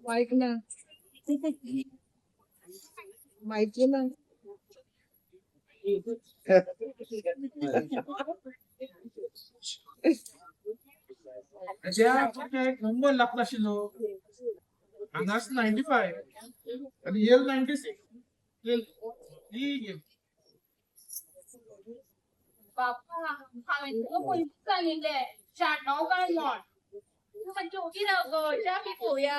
Mic ना, माहिती ना. ज्या एक नंबर लागला आशिल्लो हांगाच 95 आणि येल 96 येल ही. बापा, हांवें तुका पयलींच सांगिल्लें 96 काय म्हण. तूं मातशें ओगी राव गो, च्या बी पळोवया.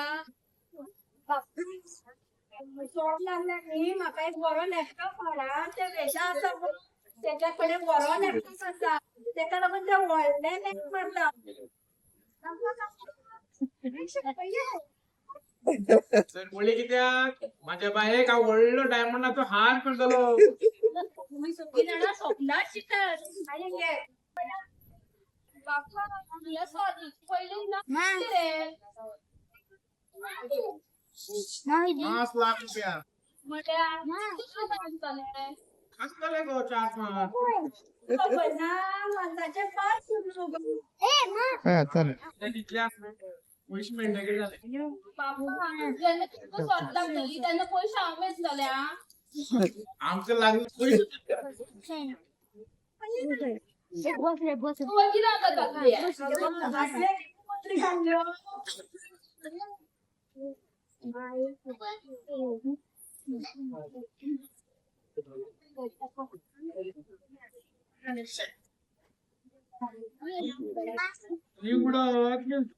चोट लागल्या न्ही म्हाका एक बरो लॅपटॉप हाडा. ते वेशा आसा पळय, तेच्या कडेन बरो लॅपटॉप आसा, तेका लागून ते व्हडले लॅप मारता. तर मुळे कित्याक माझ्या बायेक हांव व्हडलो डायमंडाचो हार करतलो. तुमी सगळीं जाणां स्वप्नाच चिंतात. आनी घे. बापा, तुज्या पयलीं ना रे. 5 लाख रुपया. म्हळ्यार कितलें सांगतलें? आसतले गो चार पांच. खबर ना, माणसाचे पांच सुरू गो. हा, चालेल. ते तितले आसले पयशे मेळटकीर जाले. बापा, जेन्ना तुका स्वत लागतली तेन्ना पयशे हांव मेजतले आं. आमकां लागले पयशे. तूं वगी रावता जातली. असले पत्री घाल्ल्यो. ही उडत गेली.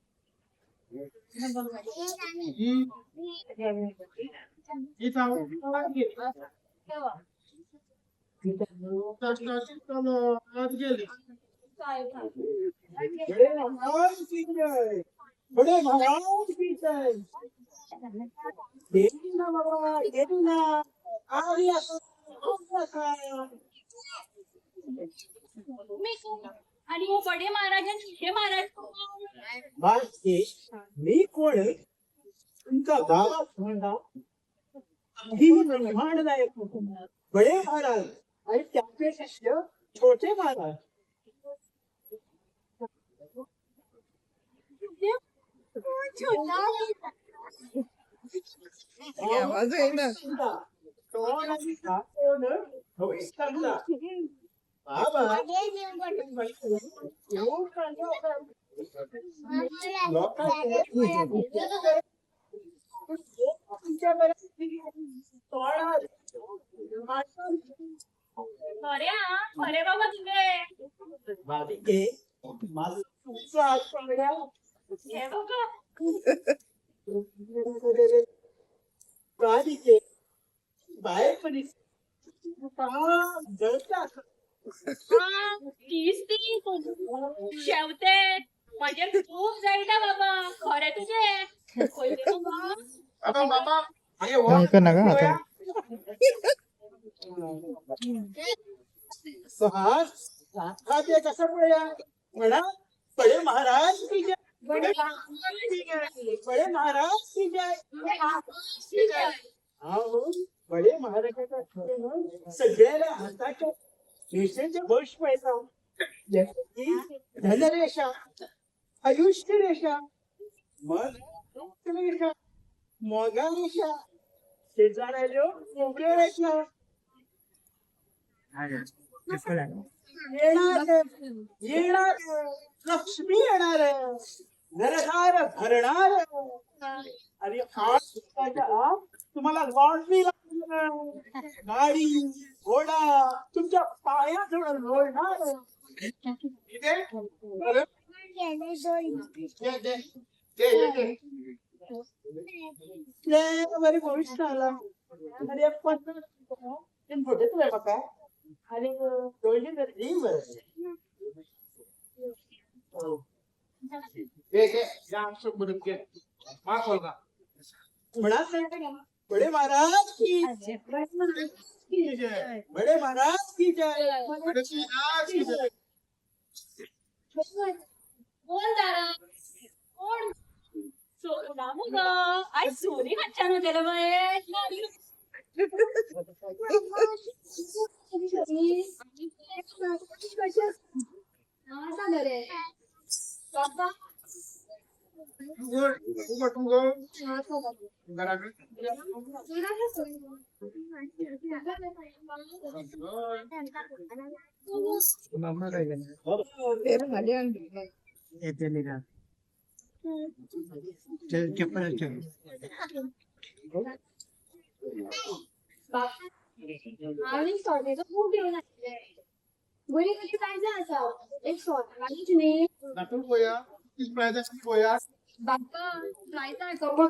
ही ही चावत गेली. तशी चलत गेली. बड़े महाराज की जय, बड़े महाराज की जय. देवी ना बाबा, देवी ना आर्य आसा. मी आणि हो बडे महाराज आणि छोटे महाराज कोण? बाकी मी कोण? तुमचा गावात म्हणा ही ब्रह्मांडनायक बडे महाराज आणि त्यांचे शिष्य छोटे महाराज. आवाज येईना. कोण आणि का कोण भविष्यातला? बाबा येऊन लोकांचे तुमच्या तोंडात खरें आं, खरें बाबा तुजें. बाबी, माझं तुमचा हात पकडा. हे बाबा. बारीके बाहेर पण जळतात. तीच ती शेवते म्हजेर खूब जळटा बाबा, खरें तुजें. पयलें बाबा. बाबा बाबा मागे हो. ऐका ना का आता. सहज हा ते कसं पळया म्हणा, बडे महाराज की जय, बडे महाराज की जय, बडे महाराज की जय. हा हो, बडे महाराजाचा सगळ्याला हाताच्या रेषेचे बश पाहिजे, की धनरेषा, आयुष्य रेषा, मन रेषा, मोगा रेषा, शेजाऱ्याल्यो मोगऱ्या रेषा येणार, येणार लक्ष्मी येणार, घरदार भरणार आणि 8 दिवसाच्या आत तुम्हाला लॉटरी लागणार, गाडी घोडा तुमच्या पायाजवळ लोळणार. इथे अरे, दे, दे. दे, दे, दे. लय बरी भविष्य आला. आणि एक 50 फोटो तुला म्हाका आणि दोनशे तरी दी बरं. घे, घे. जा, 100 घे. माफ होगा. म्हणा, बडे महाराज की जय. बडे महाराज की जय. बडे महाराज की जय. कोण दारा कोण सोना मुगो आयज सोनी खंयच्यान उलयलें मगे? आसा रे बाप्पा. उगड उगड उगड घराकडे. तेरा झाले आणि हांवें सोर्टेचो बूक घेवन आयिल्लें. बरी कशी प्रायजां आसा एक शॉर्ट न्ही. दाखोव पळोवया कितें प्रायस आसा पळोवया. बाप्पा प्रायज आयकप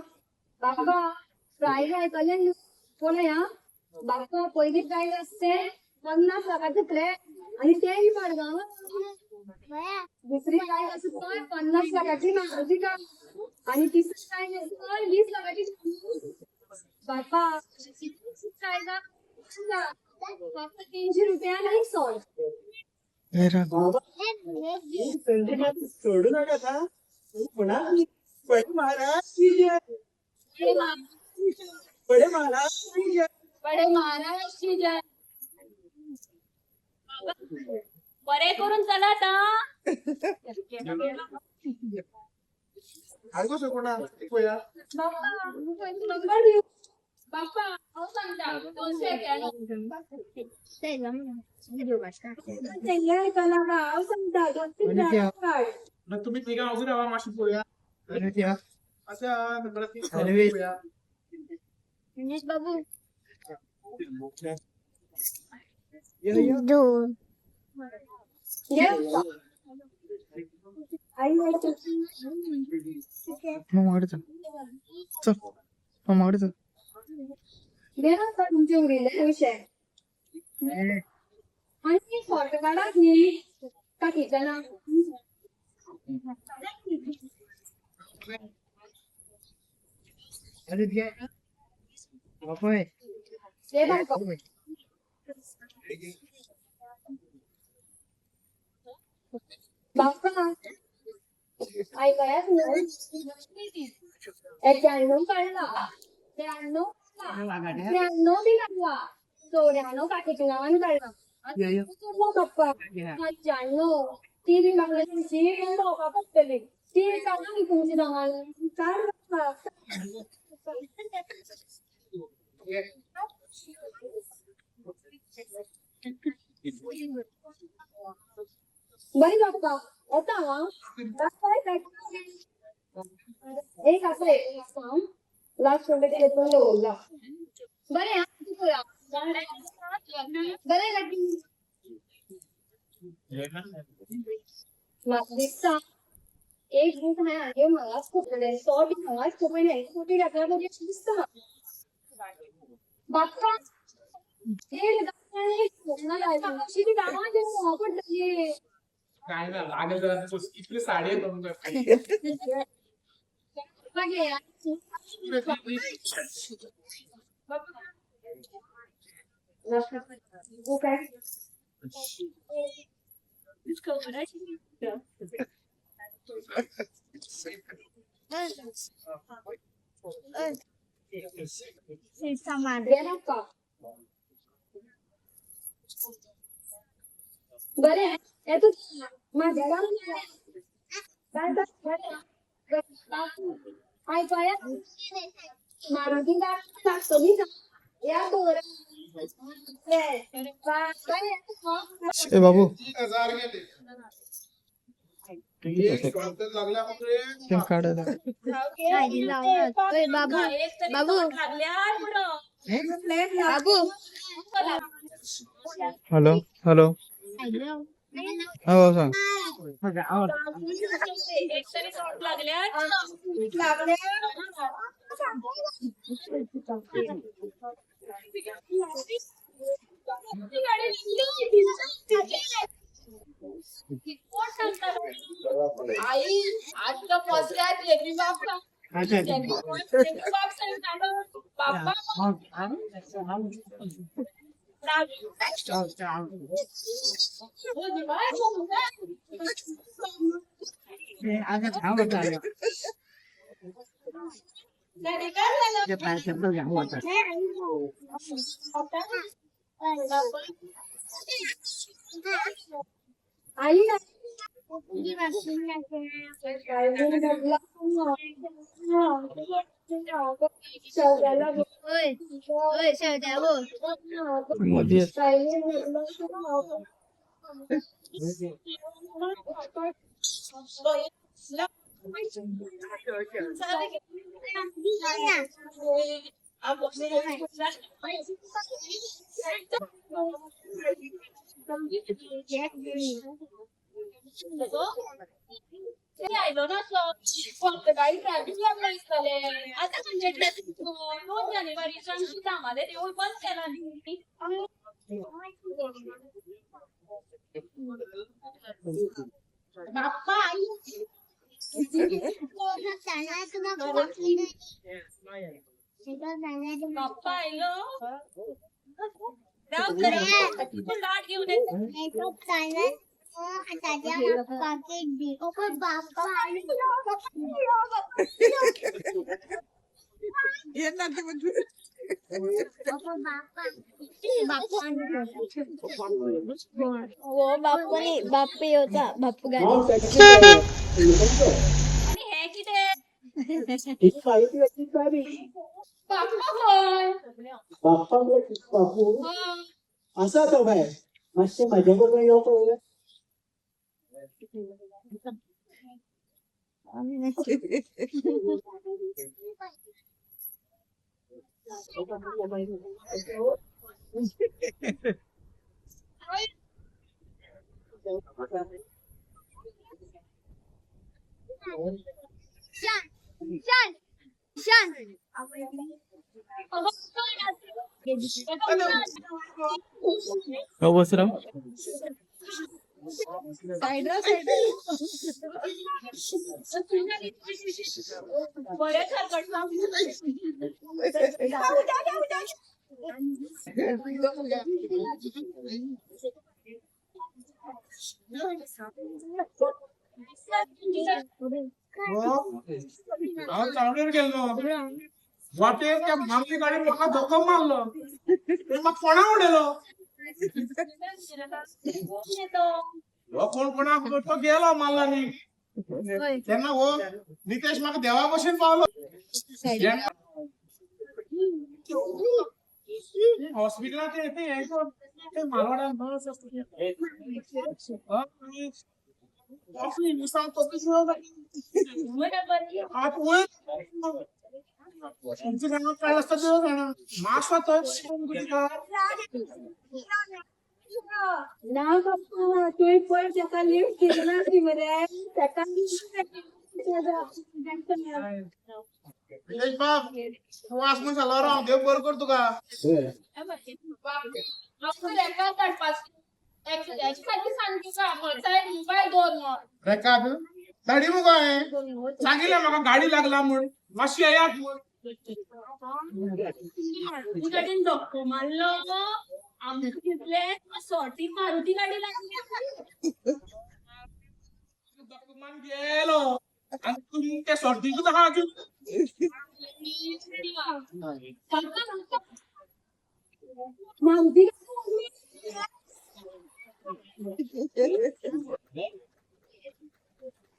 बाप्पा प्रायज आयकलें न्हू पळय आं बाप्पा पयली प्रायज आसा ते 50 लाखाचे फ्लॅट आनी तेय मडगांव. दुसरी प्रायज आसा पळय 50 लाखाची मारुती कार आनी तिसरी प्रायज आसा पळय 20 लाखाची. बाप्पा प्रायज फक्त 300 रुपयान एक सॉल्ट. संधी मात्र सोडू नका हा. पुन्हा बडे महाराज की जय. बडे महाराज की जय. बडे महाराज की जय. बरे करून चलात आं. हाड कसो कोणा पळोवया. बाप्पा नंबर दिव बाप्पा हांव सांगता 291. तेंगे आयकलां ना हांव सांगता 200 काड. ना तुम्ही तिघा उभी राहा मातशी पळोवया. अशा नंबरात पळोवया. बाबू ये, ये. दोन. घे बाप्पा. आई मामाकडे चल चल मामाकडे चल. घे बाप्पा तुमचे उरिल्ले पयशे आनी फोटो काडात न्ही काकीच्या. घे बाप्पा. बाप्पा आयकयात न्हू 91 काडला 93 काडला 93 बी काडला 94 काकीच्या नांवान काडला बाप्पा 95 ती बी म्हाका तुमची भोंवपा पडटली ती काडला न्ही तुमच्या नांवान. काड बाप्पा. बरें बाप्पा येता हांव. एक आसा एक आसा लास्ट म्हणटा ते दवरला. बरें आं पळया बरें काकी. म्हाका दिसता एक बूक हांवें हांगे हांगाच कोपलें तो बी हांगाच कोपयलें कोपी घातल्यार बरी अशें दिसता बाप्पा. एक पडटली. काय ना लागेल जरा इतली साडी आहे तुमच्या. बरें येता म्हाज्या आयकया मारुती लागतली या दवर. ए बाबू 1000 गेले. एक शॉर्ट लागल्या मात्र. ते काढायला. बाबू बाबू बाबू. हॅलो हॅलो हा भाऊ सांग. लागले. आई आजका पसऱ्यात येवी बाप्पा बाप्पा. आई. मध्ये आयलो नासलो फक्त गाडी ट्रॅफिक लागलो दिसतले. आतां खंयचे ट्रॅफिक 2 जानेवारीच्यान सुद्दां देवूळ बंद केला न्ही. बाप्पा बाप्पा आयलो. राव जरा, ताट घेऊन येते. येणार ते म्हणजे. हो बाप्पू न्ही, बाप्पू येवचा बाप्पू गाडी. आणि हे कितें? बाप्पा खंय? बाप्पा बापू हय. आसा तो भायर मातशें म्हाज्या बरोबर यो पळोवया. हो बस राव. सायडा सायडा. बरें खरखटलां. हांव चावडेर गेल्लो वाटेर त्या मारुती गाडयेन म्हाका धक्को मारलो, म्हाका कोणा उडयलो. हो कोण कोणाक तो गेलो मारला न्ही तेन्ना हो नितेश म्हाका देवा भशेन पावलो. हॉस्पिटलात ते हें कर, ते मारवाड्यान नर्स आसता ती. हय, आनी तकली सुद्दां हात वयर तुमचं जाणं काय असतं देव जाणं. मास्क तर ना बाप्पा, तुवें पयर तेका लिफ्ट दिली ना ती मरे तेका. नितेश बाब, तूं आस म्हूण जालो राव, देव बरो कर तुका. रेकाद गाडी मुगो हांवें सांगिल्लें म्हाका गाडी लागला म्हूण, मातशी येयात म्हूण. गाडीन धक्को मारलो, आमकां दिसलें सॉटी मारुती गाडी लागली. धक्को मारून गेलो आनी तुमी त्या सॉटीकूच आहा अजून. मारुती गाडी लागली.